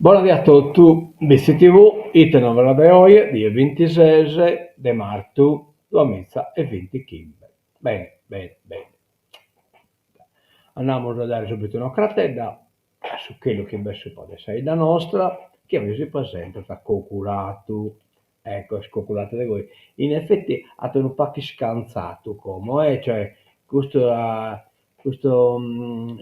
Bona die a totu, Bitzi TV, ite novas de oje, die bintises de martu duamiza e bintichimbe. Bene, bene, bene. Andamus a dare subitu un'ocratedda a su chelu chi b'est subra de sa 'idda nostra, chi oje si presentat coculatu. Ecco, est coculatu de goi. In effetti at unu pagu iscanzatu como, eh, cioè custu custu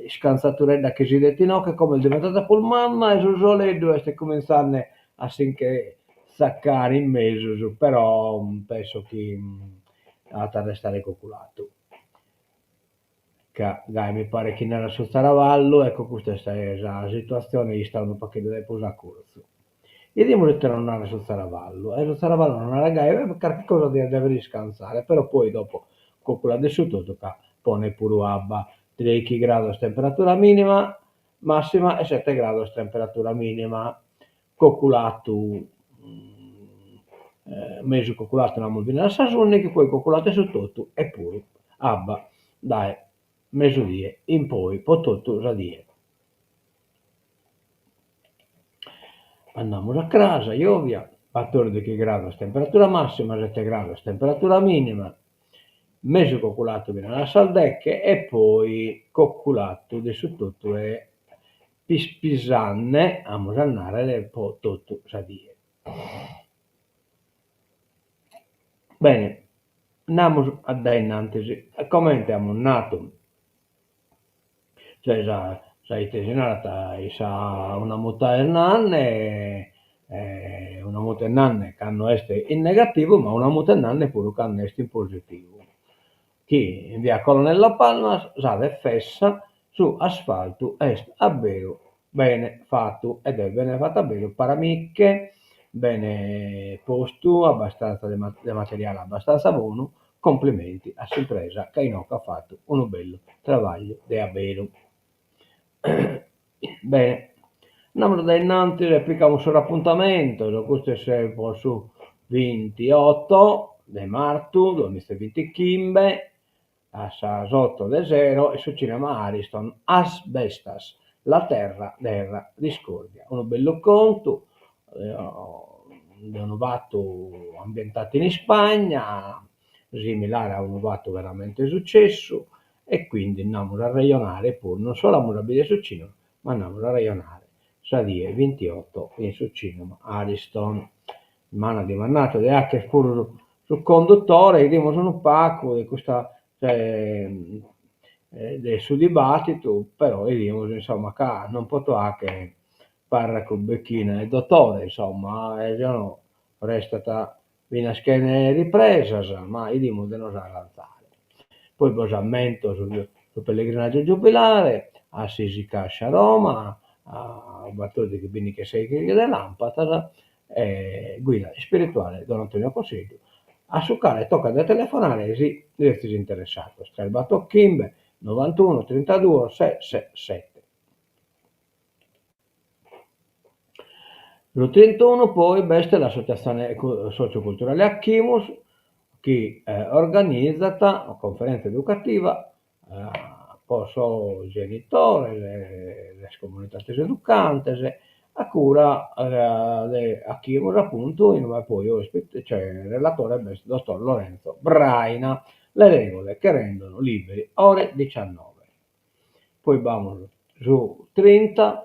iscanzaturedda chi si 'idet inoghe como est diventada prus manna e su soleddu est cuminzende a si nche tzacare in mesus, però penso chi at a restare coculatu, ca gai mi paret chi narat su tzaravallu, ecco custa est sa situatzione istat unu pagheddu de prus a curtzu. 'Idimus ite nos narat su tzaravallu, e su tzaravallu nos narat gai, carchi cosa diat dever iscanzare, però poi dopo coculat de su totu ca ponet puru abba, treichi grados temperatura minima, massima e sette grados temperatura minima, coculatu mesu coculatu namus finas a sas undighi, poi coculatu 'e su totu e puru abba dae mesudie in poi po totu sa die. Andamus a cras, giòvia, batòrdighi grados temperatura màssima, sete grados temperatura mìnima, mesu coculatu finas a sas deche e poi coculatu de su totu e pispisande, amus a nàrrere, po totu sa die. Bene, andamus a dae innantis, comente amus natu Cioè sa sa ite si narat sa una muta est nanne una muta est nanne cando est in negativu ma una muta est nanne puru cando est in positivu. Chi in via Colonnello Palmas sa defessa su asfaltu est abberu bene fatu ed est bene fatu abberu paramicche bene postu abbastanza de materiale abbastanza bonu Complimenti a s'impresa ca inoghe at fatu unu bellu trabagliu de aberu. Bene, andamus dae innantis e pigamus sos apuntamentos, custu est po su bintioto de martu duamiza e bintichimbe a sas oto de sero in su cinema Ariston As Bestas, la terra della discordia, unu bellu contu de unu fatu ambientatu in Ispagna, similare a unu fatu veramente successu e quindi andamus a arrejonare puru, non solu amus a bider su cinema, ma andamus a arrejonare sa die bintioto in su cinema Ariston. M'an dimandatu de 'acher puru su conduttore, 'idimus unu pagu de custa de su dibattitu, però 'idimus insomma ca non poto 'acher Parracu, Becchina e Dottore, insomma, e si no restat finas chene ripresas, ma 'idimus de nos arranzare. Poi bos ammento su su pellegrinaggio giubilare a s'Easycash Roma, a battordighi, bindighi e seighi de lampadas, e guida ispirituale Don Antonio Cosseddu, a su cale tocat de telefonare si sezis interessados, tres battor chimbe novantuno trintaduos ses ses sette. Su trintunu poi b'est l'associatzione socioculturale Achimus chi organizat una conferèntzia educativa po sos genitores e sas comunidades educantes a cura de Achimus apuntu inue poi ospite cioè relatore b'est dottor Lorenzo Braina, Le regole che rendono liberi, ore diciannove. Poi b'amus su trinta,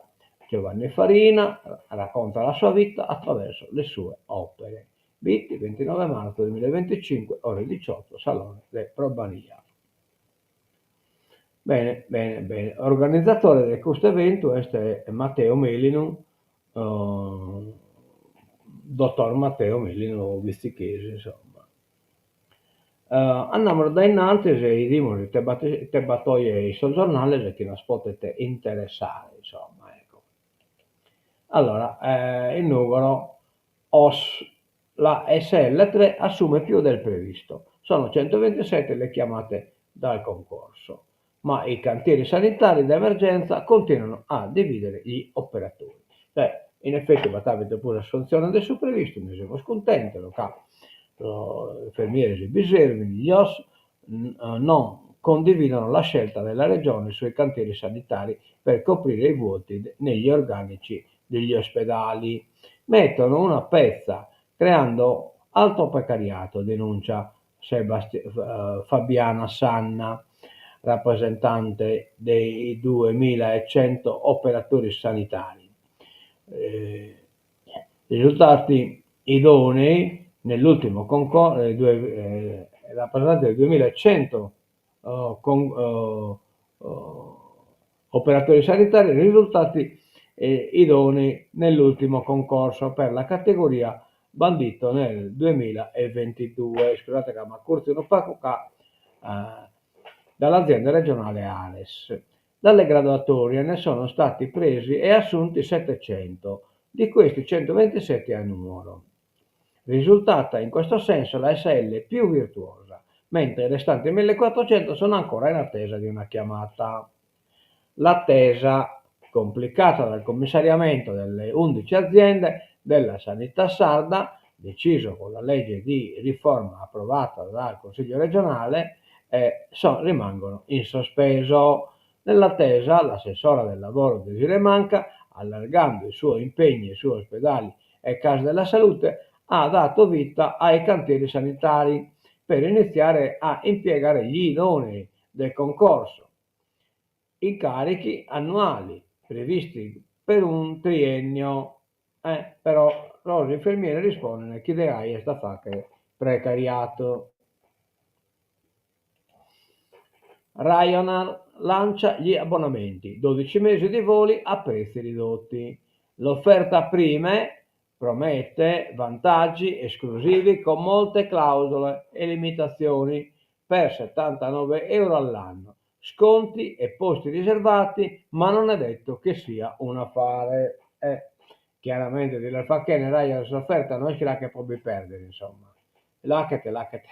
Giovanni Farina racconta la sua vita attraverso le sue opere. Bitti, ventinove marzo duemilavinticinque, ore diciotto, Salone de Probania. Bene, bene, bene. Organizzatore de custu eventu est Matteo Melinu, dottor Matteo Melinu bitzichesu, insomma. Andamus dae innantis e 'idimus ite b'at ite b'at oje in sos giornales chi nos potet interessare, insomma, ecco. Allora, in Nugoro Oss la SL 3 assume più del previsto, sono centoventisette le chiamate dal concorso, ma i cantieri sanitari d'emergenza continuano a dividere gli operatori. Beh, in effetti b'at apidu prus assuntziones de su previstu, nde semus cuntentos ca sos infermieris bi servint, gli Oss non. Condividono la scelta della Regione sui cantieri sanitari per coprire i vuoti negli organici degli ospedali. Mettono una pezza creando altro precariato, denuncia Fabiana Sanna, rappresentante dei 2100 operatori sanitari. Risultati idonei nell'ultimo concorso, rappresentante dei 2100 operatori sanitari risultati idonei nell'ultimo concorso per la categoria bandito nel duemilaevintidue, scusate ca m'acurtzio unu pagu ca dall'azienda regionale Ares. Dalle graduatorie ne sono stati presi e assunti 700, di questi 127 a Nuoro. Risultata in questo senso la ASL più virtuosa, mentre i restanti 1400 sono ancora in attesa di una chiamata. L'attesa, complicata dal commissariamento delle 11 aziende della sanità sarda, deciso con la legge di riforma approvata dal Consiglio regionale, eh, so, rimangono in sospeso. Nell'attesa, l'assessora del lavoro Desirée Manca, allargando i suoi impegni su ospedali e case della salute, ha dato vita ai cantieri sanitari per iniziare a impiegare gli idonei del concorso. Incarichi annuali previsti per un triennio, eh, però sos infermieris risponden chi de gai est a fagher precariato. Ryanair lancia gli abbonamenti, 12 mesi di voli a prezzi ridotti. L'offerta Prime promette vantaggi esclusivi con molte clausole e limitazioni per 79 euro all'anno, sconti e posti riservati, ma non è detto che sia un affare. Eh, chiaramente di la fachene Ryanair s'offerta no est chi l'achet pro bi perdere, insomma. L'achet l'achet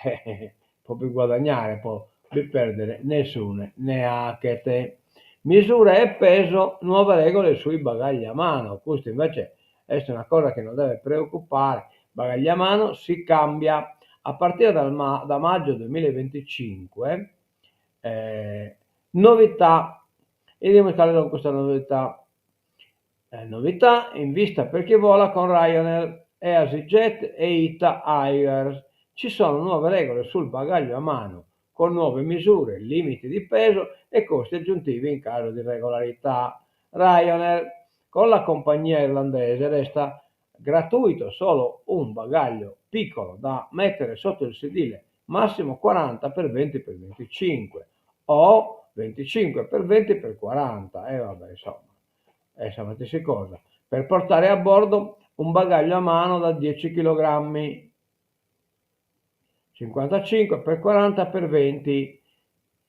pro bi guadagnare, pro bi perdere nessune ne achet. Misure e peso, nuove regole sui bagagli a mano, custu invece est una cosa chi nos devet preocupare, bagagli a mano si cambia, a partire dal da maggio duemilaeventicinque novità, 'idimus cale sun custas novità, novità in vista per chi vola con Ryanair, EasyJet e Ita Airways, ci sono nuove regole sul bagaglio a mano, con nuove misure, limiti di peso e costi aggiuntivi in caso di irregolarità. Ryanair, con la compagnia irlandese resta gratuito solo un bagaglio piccolo da mettere sotto il sedile, massimo 40 per 20 per 25 o 25 per 20 per 40, e vabbè insomma, è sa matessi cosa, per portare a bordo un bagaglio a mano da 10 chilogrammi. 55 per 40 per 20.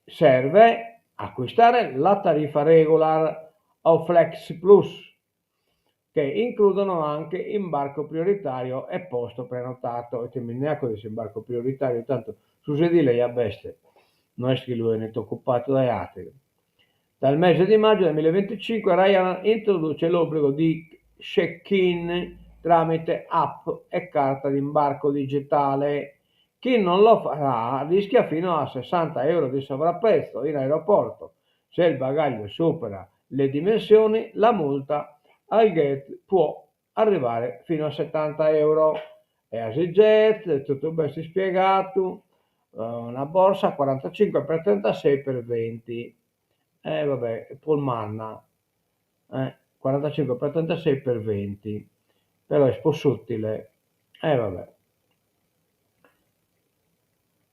Serve acquistare la tariffa regular o Flex Plus, che includono anche imbarco prioritario e posto prenotato. E ti neanche di imbarco prioritario, tanto su sedile ja b'est, no est chi lu 'enit ocupadu dae àteru. Dal mese di maggio 2025 Ryanair introduce l'obbligo di check-in tramite app e carta d'imbarco digitale. Chi non lo farà rischia fino a 60 euro di sovrapprezzo in aeroporto. Se il bagaglio supera le dimensioni, la multa al gate può arrivare fino a 70 euro. EasyJet, tutto bene spiegato, una borsa 45 x 36 x 20. Eh vabbè, prus manna, eh, 45 x 36 x 20, però est prus sutile, eh vabbè.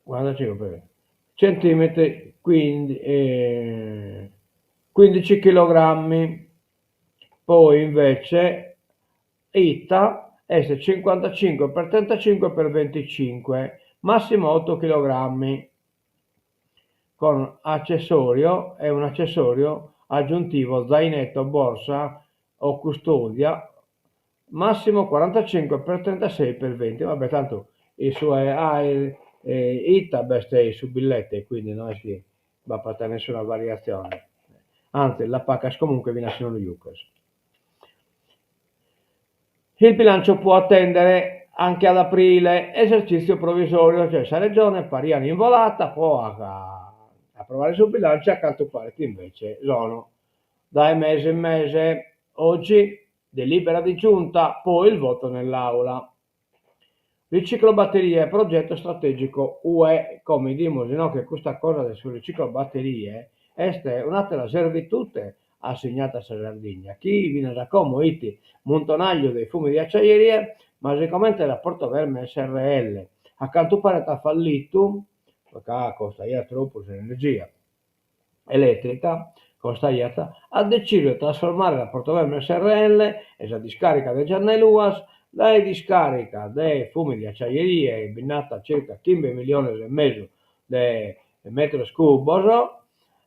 45 per 20 centimetri, quindi eh, 15 chilogrammi. Poi invece Ita est 55 per 35 per 25, massimo 8 chilogrammi, con accessorio e un accessorio aggiuntivo zainetto, borsa o custodia, massimo 45 per 36 per 20. Vabbè, tanto il suo Air Ita b'est su billete, quindi no est chi b'apat nessuna variatzione, anzi la pagas comunque finas si no lu juches. Il bilancio può attendere anche ad aprile, esercizio provvisorio, cioè sa Regione pariat in volata po. aprovare su bilanciu e a cantu paret invece sono dae mese in mese. Oggi delibera di giunta, poi il voto nell'aula. Riciclo batterie, progetto strategico UE. Como 'idimus inoghe custa cosa de su riciclo batterie est un'àtera servitute assignata a sa Sardigna, chi finas a como 'it muntonagliu de fumi di acciaierie, ma sicomente la Portoverme srl a cantu paret at fallitu, ca costaiat tropu s'energia elètrica, costaiat, at detzisu de trasformare la Portoverme srl e sa discàrica de Gianna 'e Luas dae discàrica de fumi di acciaierie, bi nd'at circa chimbe milliones e mesu de metros cubos,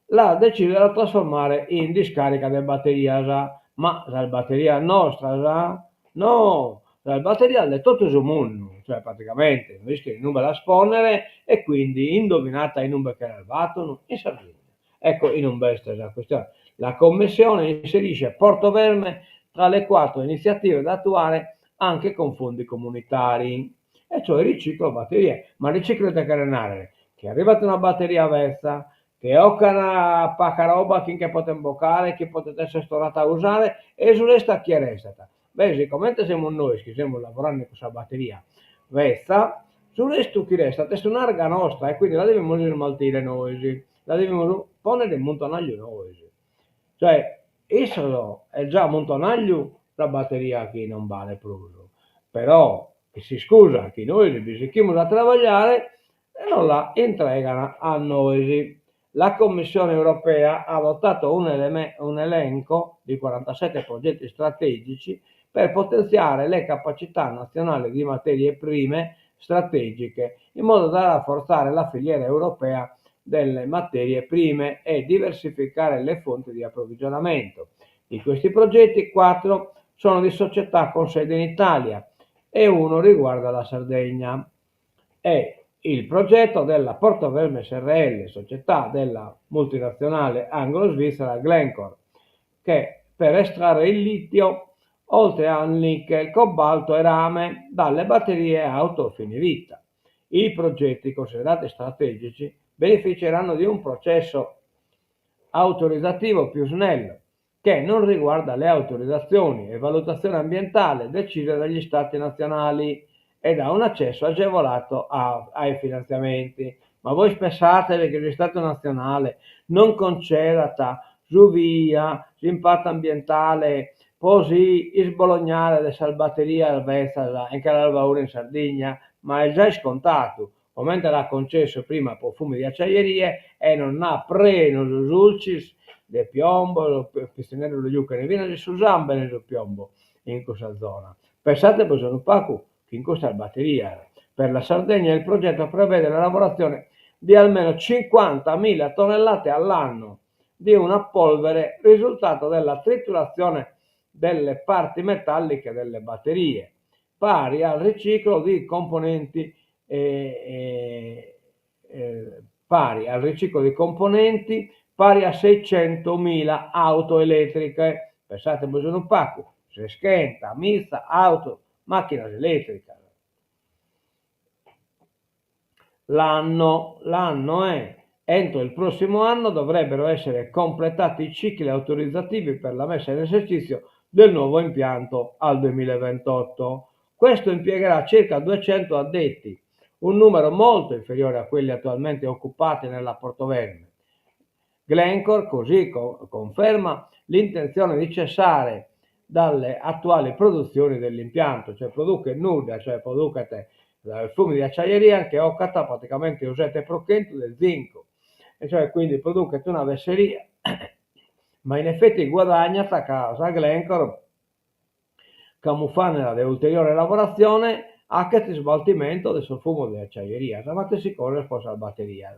l'at detzisu de la trasformare in discàrica de baterias, ma sas baterias nostras no, sas baterias de totu su mundu, cioè praticamente no ischin inube las pònnere e quindi indovinate inube che las batun? In Sardigna. Ecco inube est sa questione. La Commissione inserisce Portoverme tra le quattro iniziative da attuare anche con fondi comunitari, e cioè riciclo batterie. Ma riciclo ite cheret nàrrere? Chi arrivat una bateria betza, che 'ocan paca roba chi nche poten bocare, chi potet esser torrata a usare, e su restu a chie restat? Beh, sicomente semus nois chi semus lavorende cun sa bateria betza, su restu chi restat est un'arga nostra e quindi la devimus ismaltire nois, la devimus ponnere in muntonagliu nois. Cioè, issos est già muntonagliu sa bateria chi non balet prus, però s'iscusa chi nois bi sichimus a trabagliare e nos la intregan a nois. La Commissione europea ha adottato un elenco di 47 progetti strategici per potenziare le capacità nazionali di materie prime strategiche, in modo da rafforzare la filiera europea delle materie prime e diversificare le fonti di approvvigionamento. Di questi progetti, quattro sono di società con sede in Italia e uno riguarda la Sardegna. È il progetto della Portoverme SRL, società della multinazionale anglo-svizzera Glencore, che per estrarre il litio, oltre a nichel, cobalto e rame, dalle batterie auto fine vita. I progetti considerati strategici beneficeranno di un processo autorizzativo più snello, che non riguarda le autorizzazioni e valutazioni ambientali decise dagli Stati nazionali e da un accesso agevolato a, ai finanziamenti. Ma voi pensate che lo Stato nazionale non concedat su via s'impatto ambientale po si isbolognare de sas baterias betzas e nche las baure in Sardigna? Ma est già iscontadu, comente l'at concessu prima po fumi di acciaierie e nos nd'at prenu su Sulcis de piombo, pitzinneddos lu juchen finas in su sambene su piombo in cussa zona. Pensate bos unu pagu chi in custas baterias per la Sardegna il progetto prevede la lavorazione di almeno 50.000 tonnellate all'anno di una polvere risultato della triturazione delle parti metalliche delle batterie, pari al riciclo di componenti pari al riciclo di componenti pari a 600.000 auto elettriche, pensate bos unu pagu, seschentamiza auto, macchinas eletricas. L'anno, l'anno è, entro il prossimo anno dovrebbero essere completati i cicli autorizzativi per la messa in esercizio del nuovo impianto al 2028. Questo impiegherà circa 200 addetti, un numero molto inferiore a quelli attualmente occupati nella Portoverme. Glencore così conferma l'intenzione di cessare dalle attuali produzioni dell'impianto, cioè produchet nudda, cioè produchet fumi di acciaieria che 'ocat praticamente u sette pro chentu de zincu, e cioè quindi produchet una fesseria, ma in effetti guadagnat ca sa Glencore camufandela de ulteriore lavoratzione 'achet ismaltimento de sos fumos de acciaieria, sa matessi cosa est po sas baterias,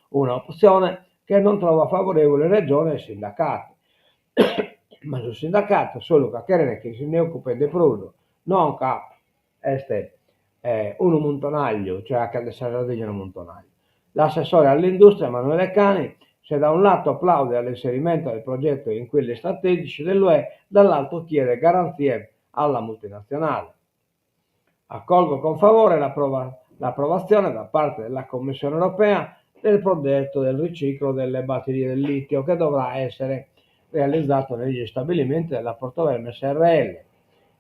una optzione che non trova favorevole Regione e sindacati, ma sos sindacatos solu ca cherent chi si nde ocupent de prus, non ca est unu muntonagliu, cioè 'achet de sa Sardigna unu muntonagliu. L'assessore all'industria Emanuele Cani, se da un lato plaude all'inserimento del progetto in quelli strategici dell'UE, dall'altro chiede garanzie alla multinazionale. Accolgo con favore l'approvazione da parte della Commissione europea. del progetto del riciclo delle batterie del litio che dovrà essere realizzato negli stabilimenti della Portovesme srl.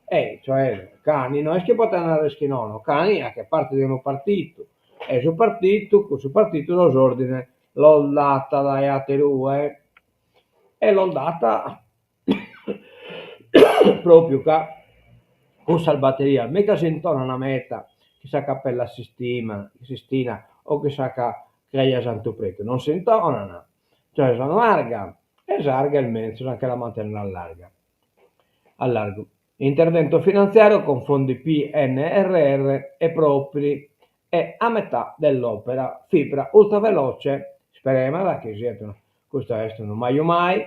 E cioè Cani no est chi potat narrer chi nono, Cani faghet parte de unu partitu e su partitu, cussu partitu sos ordines los dat dae aterue e los dat propriu ca cussas batterias mica s'intonan meda chin sa Cappella Sistima, Sistina o chin sa Creja Santu Predu, non s'intonan, cioè sono arga e s'arga est menzus a nche la mantenner a larga, a largu. Intervento finanziario con fondi PNRR e propri e a metà dell'opera fibra ultraveloce, speremas chi siat custa est unu maju mai,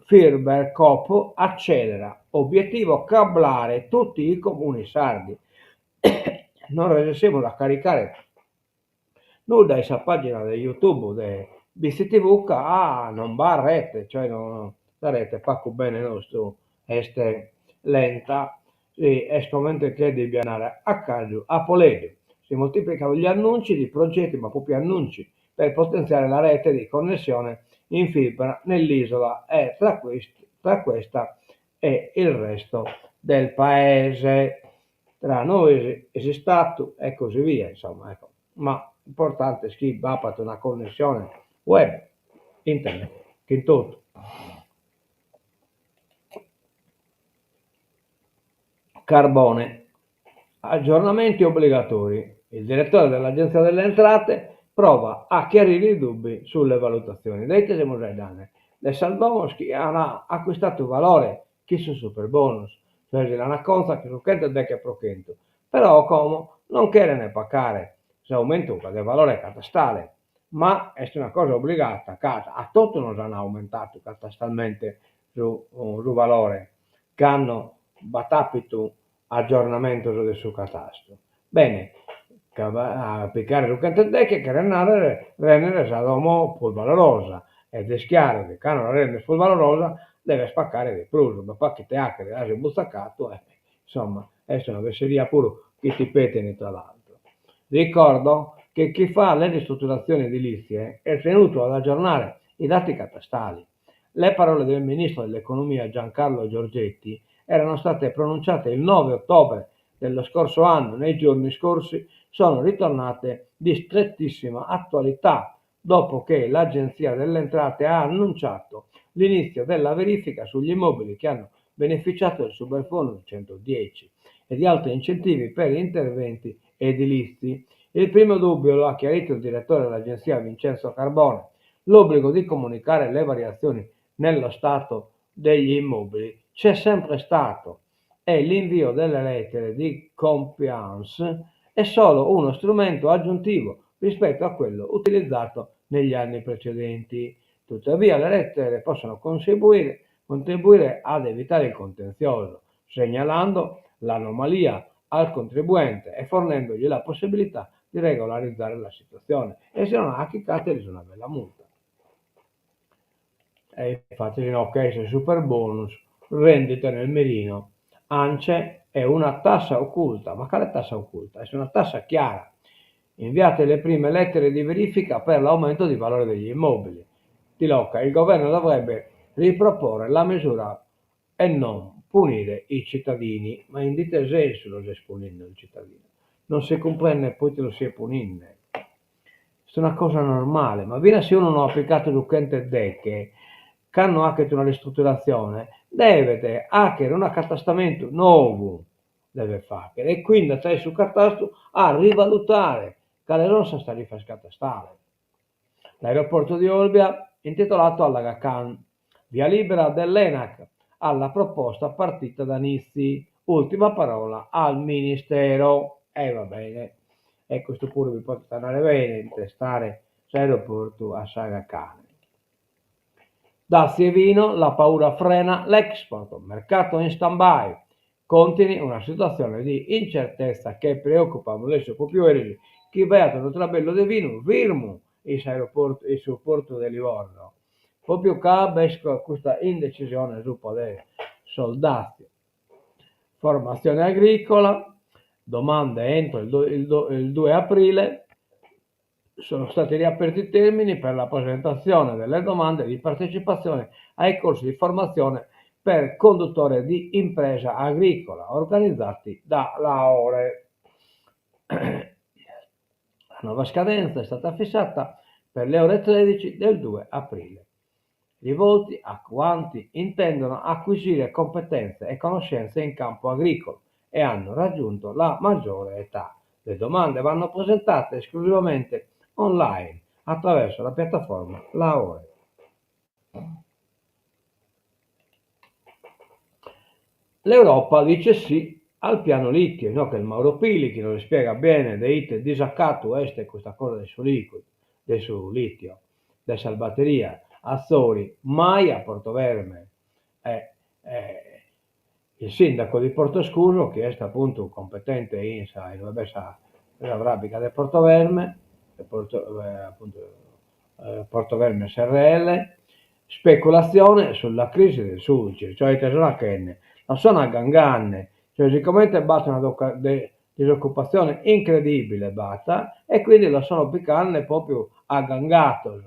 FiberCop accelera, obiettivo cablare tutti i comuni sardi. Non resessimus a caricare nudda in sa pagina de YouTube de BCTV ca non b'at rete, cioè no sa rete pagu bene nostru est lenta, si est comente che de bi andare a caddu a poleddu. Si moltiplicano gli annunci di progetti, ma propriu annunci, per potenziare la rete di connessione in fibra nell'isola e tra questi tra questa e il resto del paese, tra nois e s'istatu e così via, insomma, ecco. Ma importante est chi b'apat una connessione web, internet, chin totu. Carbone. Aggiornamenti obbligatori. Il direttore dell'Agenzia delle Entrate prova a chiarire i dubbi sulle valutazioni. De ite semus faeddende? De sas domos chi an acquistatu valore chin su superbonus, cioè si l'an acontzat chin su chentu e deghe pro chentu, però como non cheren pacare s'aumentu de valore catastale, ma est una cosa obbligata ca a totu nos an aumentatu catastalmente su su valore cando b'at apitu agiornamentos de su catastu. Bene, ca picare su chentu e deghe cheret narrer rennere sa domo prus valorosa, ed est chiaru chi cando la rendes prus valorosa deves pacare de prus, no b'at ite 'achere, l'as imbutzacatu e insomma est una fesseria puru chi ti petin tra l'altro. Ricordo che chi fa le ristrutturazioni edilizie è tenuto ad aggiornare i dati catastali. Le parole del ministro dell'Economia Giancarlo Giorgetti erano state pronunciate il 9 ottobre dello scorso anno, nei giorni scorsi sono ritornate di strettissima attualità dopo che l'Agenzia delle Entrate ha annunciato l'inizio della verifica sugli immobili che hanno beneficiato del superbonus 110 e di altri incentivi per interventi edilizi. Il primo dubbio lo ha chiarito il direttore dell'agenzia Vincenzo Carbone. L'obbligo di comunicare le variazioni nello stato degli immobili c'è sempre stato e l'invio delle lettere di compliance è solo uno strumento aggiuntivo rispetto a quello utilizzato negli anni precedenti. Tuttavia le lettere possono contribuire, contribuire ad evitare il contenzioso, segnalando l'anomalia al contribuente e fornendogli la possibilità di regolarizzare la situazione. E se non achicate una bella multa. E infatti no, che è il super bonus, rendita nel mirino. Ance è una tassa occulta. Ma quale tassa occulta? È una tassa chiara. Inviate le prime lettere di verifica per l'aumento di valore degli immobili. Tilocca, il governo dovrebbe riproporre la misura e non punire i cittadini. Ma in ite sensu los est puninde il cittadino? Non si cumprendet poite los siet puninde. Est una cosa normale, ma finas si unu no at picatu su chentu e deche, cando achet una ristruturatzione, devet achere un'acatastamentu nou, devet fachere, e quindi at a esser su catastu a rivalutare cale son sas tarifas catastales. L'aeroporto di Olbia intitolato all'Aga Khan. Via libera dell'Enac alla proposta partita da Nizzi. Ultima parola al Ministero. E va bene. E custu puru bi podet andare bene, intestare s'aeroportu a s'Aga Khan. Dazi e vino, la paura frena l'export, mercato in stand-by. Continua una situazione di incertezza che preoccupa, amus lessu propriu eris chi b'aiat unu trabellu de vinu firmu in s'aeroportu in su portu de Livorno, propriu ca b'est custa indecisione subra de sos dazios. Formazione agricola, domande entro il il due aprile. Sono stati riaperti i termini per la presentazione delle domande di partecipazione ai corsi di formazione per conduttore di impresa agricola organizzati da Laore. La nuova scadenza è stata fissata per le ore 13 del 2 aprile, rivolti a quanti intendono acquisire competenze e conoscenze in campo agricolo e hanno raggiunto la maggiore età. Le domande vanno presentate esclusivamente online attraverso la piattaforma Laore. L'Europa dice sì al piano litio, inoghe est Mauro Pili chi nos ispiegat bene de ite disacatu est custa cosa de su liquidu, de su litio, de sas baterias. Atzori, mai a Portoverme e il sindaco di Portoscuso chi est apuntu competente in sa inue b'est sa sa fràbica de Portoverme, Porto apuntu Portoverme srl, speculatzione sulla crisi del Sulcis, cioè ite sono achende, nos sono agangande, cioè sicomente b'at una disocupatzione incredibile b'at e quindi los sono picande propriu agangados,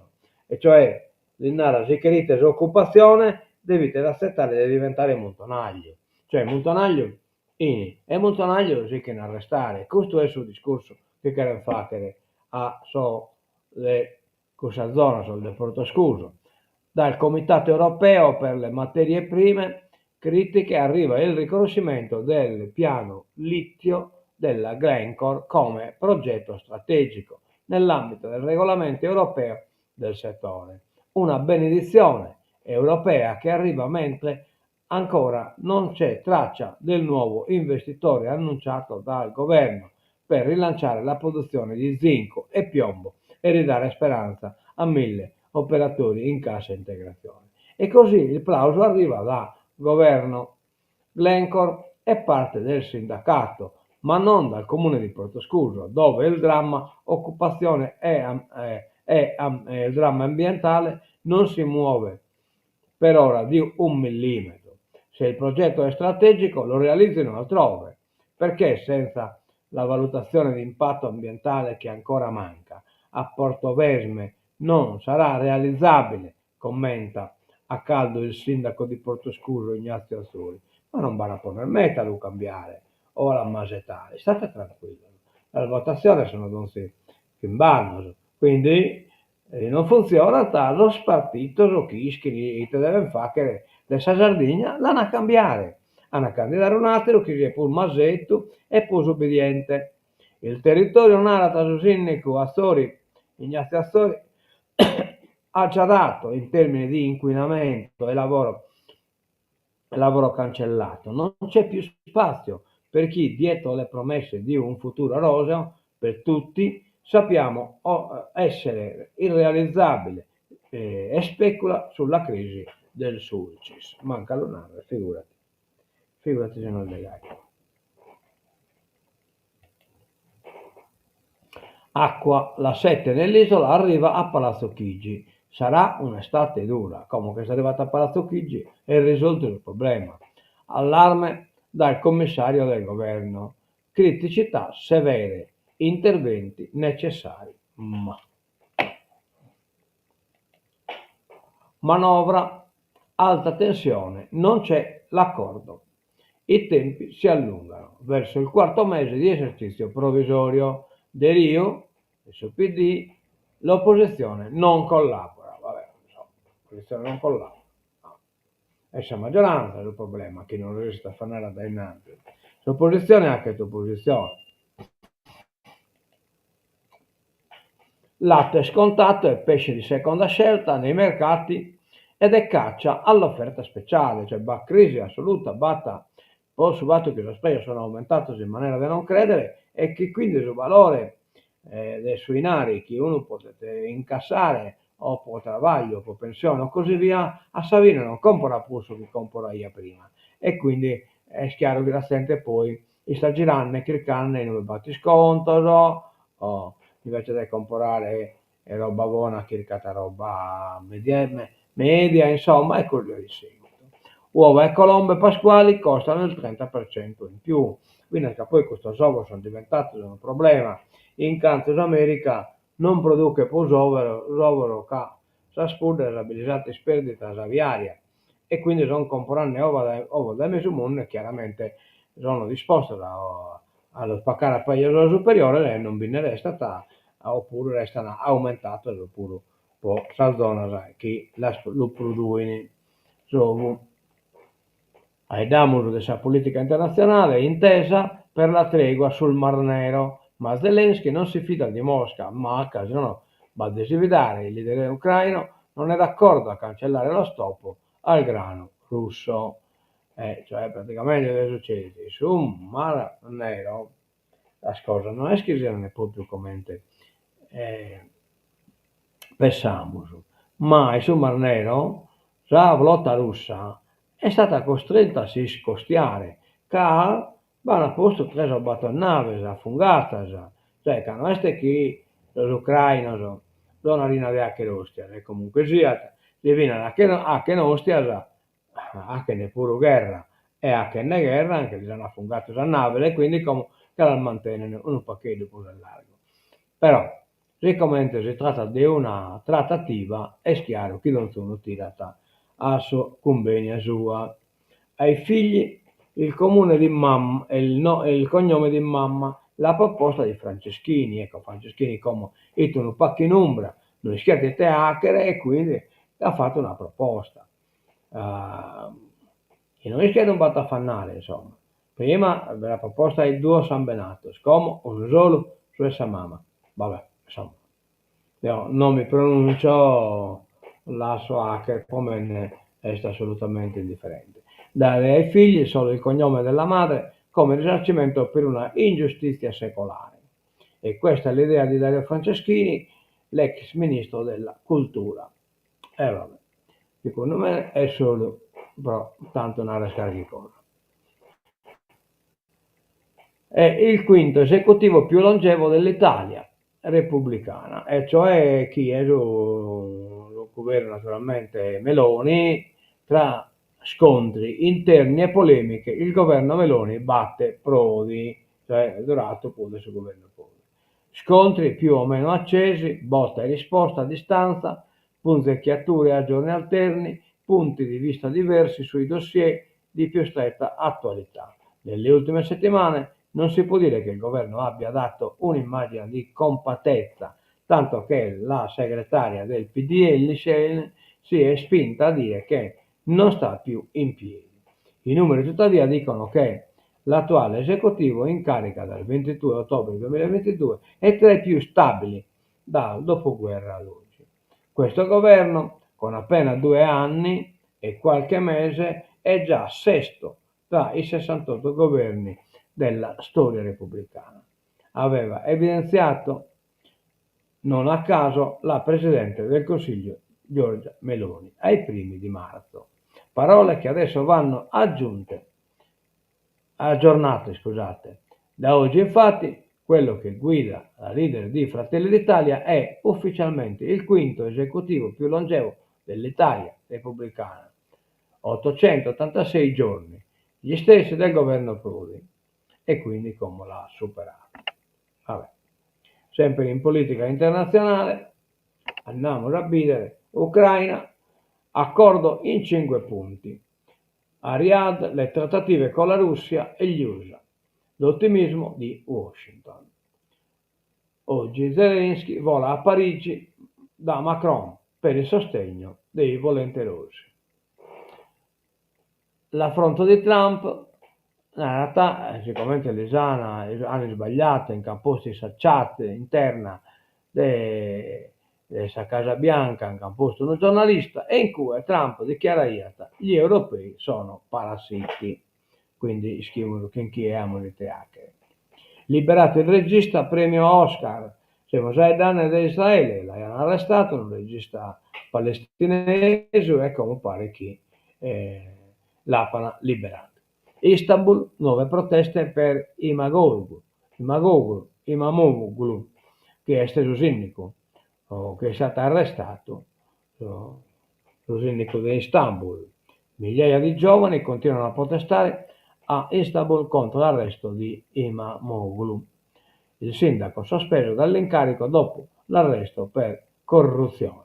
e cioè lis narat si cherites ocupatzione devites atzetare de diventare muntonagliu, cioè muntonagliu in e muntonagliu sichin a restare, custu est su discursu chi cheren faghere a sos de cussa zona, sos de Portoscuso. Dal Comitato Europeo per le Materie Prime Critiche arriva il riconoscimento del piano litio della Glencore come progetto strategico nell'ambito del regolamento europeo del settore. Una benedizione europea che arriva mentre ancora non c'è traccia del nuovo investitore annunciato dal governo per rilanciare la produzione di zinco e piombo e ridare speranza a 1.000 operatori in cassa integrazione. E così il plauso arriva da governo. Glencore è parte del sindacato, ma non dal comune di Portoscuso, dove il dramma occupazione e, e, e il dramma ambientale non si muove per ora di un millimetro. Se il progetto è strategico lo realizzino altrove, perché senza la valutazione di impatto ambientale che ancora manca a Portovesme non sarà realizzabile, commenta a caldo il sindaco di Portoscuso Ignazio Atzori. Ma non b'an a ponner meta a lu cambiare o a l'ammasetare, istate tranquillos, sas votatziones sono donzi chimb'annos, quindi Si non funtzionat, sos partitos chi ischin ite devent fàghere de sa Sardigna l'an a cambiare, an a candidare un'àteru chi siet prus masetu e prus ubbidiente. Il territorio, narat su sìndicu Atzori, Ignazio Atzori, ha già dato in termini di inquinamento e lavoro lavoro cancellato, non c'è più spazio per chi dietro le promesse di un futuro roseo per tutti sappiamo essere irrealizzabile e specula sulla crisi del Sulcis. Manca a lu narrer, figurati, figurati si no est de gai. Acqua, la sete nell'isola arriva a Palazzo Chigi. Sarà un'estate dura. Como che est arrivata a Palazzo Chigi est risoltu su problema. Allarme dal commissario del governo. Criticità severe, interventi necessari. Ma. Manovra, alta tensione, non c'è l'accordo. I tempi si allungano verso il quarto mese di esercizio provvisorio. Deriu, de su PD, l'opposizione non collabora. Vabbè, insomma, l'opposizione non collabora. No. Est sa maggioranza su problema chi non resistit a fai andare a dae innanti. S'opposizione 'achet oposizione. Latte scontato è pesce di seconda scelta nei mercati ed è caccia all'offerta speciale, cioè b'at crisi assoluta, b'at po su fatu chi sos prejos sono aumentados in manera de non credere e chi quindi su valore de su 'inari chi unu podet incassare o po trabagliu o po pensione o così via, a sa fine non comporat prus su chi comporaiat prima e quindi est chiaru chi sa zente poi istat girande chircande inue b'at iscontos o invece de comporare roba bona chircat roba media media insomma e così di seguito. Uova e colombe pasquali costano il 30% in più, finas ca poi custos ovos sunt diventados unu problema, in cantu s'America. non produchet prus ovos ca sas puddas bi lis ant isperdita s'aviaria e quindi sont comporande ovos dae mesu mundu e chiaramente sono dispostos a los pacare a prejos superiores e non bi nde restat opuru restan aumentados puru po sas zonas chi las lu produin s'ovu. Faeddamus de sa polìtica internatzionale, intesa per la tregua sul Mar Nero, ma Zelensky non si fida di Mosca, ma ca si nono b'at de si fidare, il leader ucraino non è d'accordo a cancellare lo stop al grano russo. E cioè praticamente ite sucedit, in su Mar Nero sas cosas no est chi siant propriu comente pensamus, ma in su Mar Nero sa flota russa est istada costrinta a si iscostiare ca b'ant postu tres o bator naves afungadas, cioè ca no est chi sos ucrainos sono arina de 'achere ostias e comunque siat si finas 'achen ostias 'achen puru gherra e 'achende gherra nche lis an afungadu sas naves e quindi como che las mantenen unu pagheddu prus a largu. Però sicomente si tratat de una tratativa est chiaru chi donzunu tirat a sa cumbènia sua. Ai figli il comune di mamma il no il cognome di mamma la proposta di Franceschini, ecco Franceschini como 'it unu pagu in umbra, no ischiat ite 'achere e quindi at fatu una proposta. Chi no ischit non b'at afannare, insomma. Prima la proposta 'e duos sambenatos, como unu solu, su 'e sa mama. Vabbè, insomma, deo non mi pronuncio, lasso 'acher, po mene est assolutamente indifferente. Dare ai figli solo il cognome della madre come risarcimento per una ingiustizia secolare. E questa è l'idea di Dario Franceschini, l'ex ministro della cultura. E vabbè, segundu mene est solu pro tantu narrer carchi cosa. È il quinto esecutivo più longevo dell'Italia repubblicana, e cioè chi est su guvernu naturalmente Meloni, tra scontri interni e polemiche il governo Meloni batte Prodi, cioè est duradu prus de su guvernu Prodi. Scontri più o meno accesi, botta e risposta a distanza, punzecchiature a giorni alterni, punti di vista diversi sui dossier di più stretta attualità. Nelle ultime settimane non si può dire che il governo abbia dato un'immagine di compattezza, tanto che la segretaria del PDL si è spinta a dire che non sta più in piedi. I numeri tuttavia dicono che l'attuale esecutivo in carica dal 22 ottobre 2022 è tra i più stabili dal dopoguerra ad oggi. Questo governo, con appena due anni e qualche mese, è già sesto tra i 68 governi della storia repubblicana. Aveva evidenziato non a caso la Presidente del Consiglio Giorgia Meloni ai primi di marzo. Parole che adesso vanno aggiunte, aggiornate, scusate. Da oggi infatti quello che guida la leader di Fratelli d'Italia è ufficialmente il quinto esecutivo più longevo dell'Italia repubblicana, 886 giorni, gli stessi del governo Prodi, e quindi como l'at superadu. Vabbè. Sempre in politica internatzionale andamus a bìdere Ucraina, accordo in cinque punti. A Riyadh le trattative con la Russia e gli Usa. L'ottimismo di Washington. Oggi Zelensky vola a Parigi da Macron per il sostegno dei volenterosi. L'affronto di Trump, narat, sicomente lis an an isbagliadu e nch'an postu in sa chat interna de de sa Casa Bianca nch'an postu unu giornalista e in cue Trump dichiaraiat gli europei sono parassiti. Quindi ischimus chin chie amus ite 'achere. Liberato il regista premio Oscar, semus faeddende de Israele, l'aian arrestadu unu regista palestinesu e como paret chi l'apan liberadu. Istanbul, nuove proteste per Imamoglu, Imamoglu, Imamoglu, chi est su sindicu chi est istadu arrestadu su sindicu de Istanbul. Migliaia di giovani continuano a protestare a Istanbul contro l'arresto di Imamoglu. Il sindaco sospeso dall'incarico dopo. l'arresto per corruzione.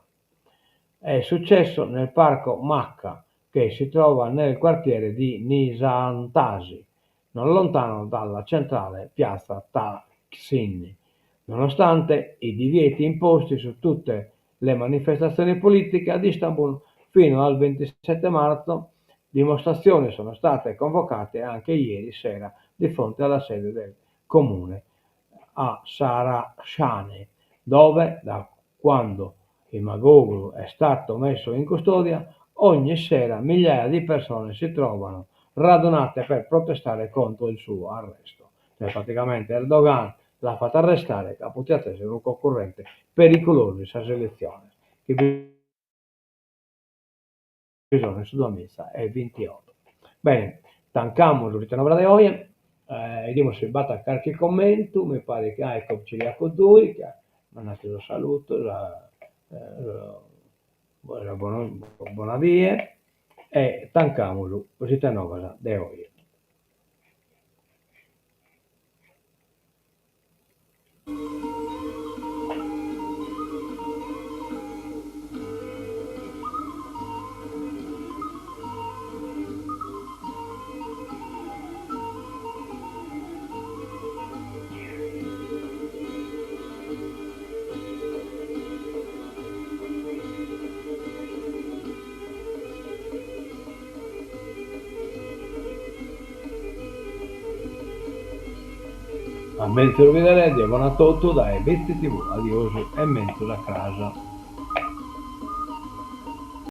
È successo nel parco Macca, che si trova nel quartiere di Nisantasi, non lontano dalla centrale piazza Taksim. Nonostante i divieti imposti su tutte le manifestazioni politiche ad Istanbul fino al 27 marzo, dimostrazioni sono state convocate anche ieri sera di fronte alla sede del comune a Saraçhane, dove, da quando Imamoglu è stato messo in custodia, ogni sera migliaia di persone si trovano radunate per protestare contro il suo arresto. Cioè praticamente Erdogan l'at fatu arrestare ca podiat essere unu concorrente pericolosu in sas eletziones chi bi sono in su duamiza e bintioto. Bene, tancamus s'Ite Novas de oje, 'idimus si b'at carchi commentu, mi paret chi, ah ecco Ciriaco Dui chi at mandadu sos salutos, bona die e tancamus s'Ite Novas de oje. A menzus bìdere, die bona a totu dae Bitzi TV. Adiosu e menzus a cras.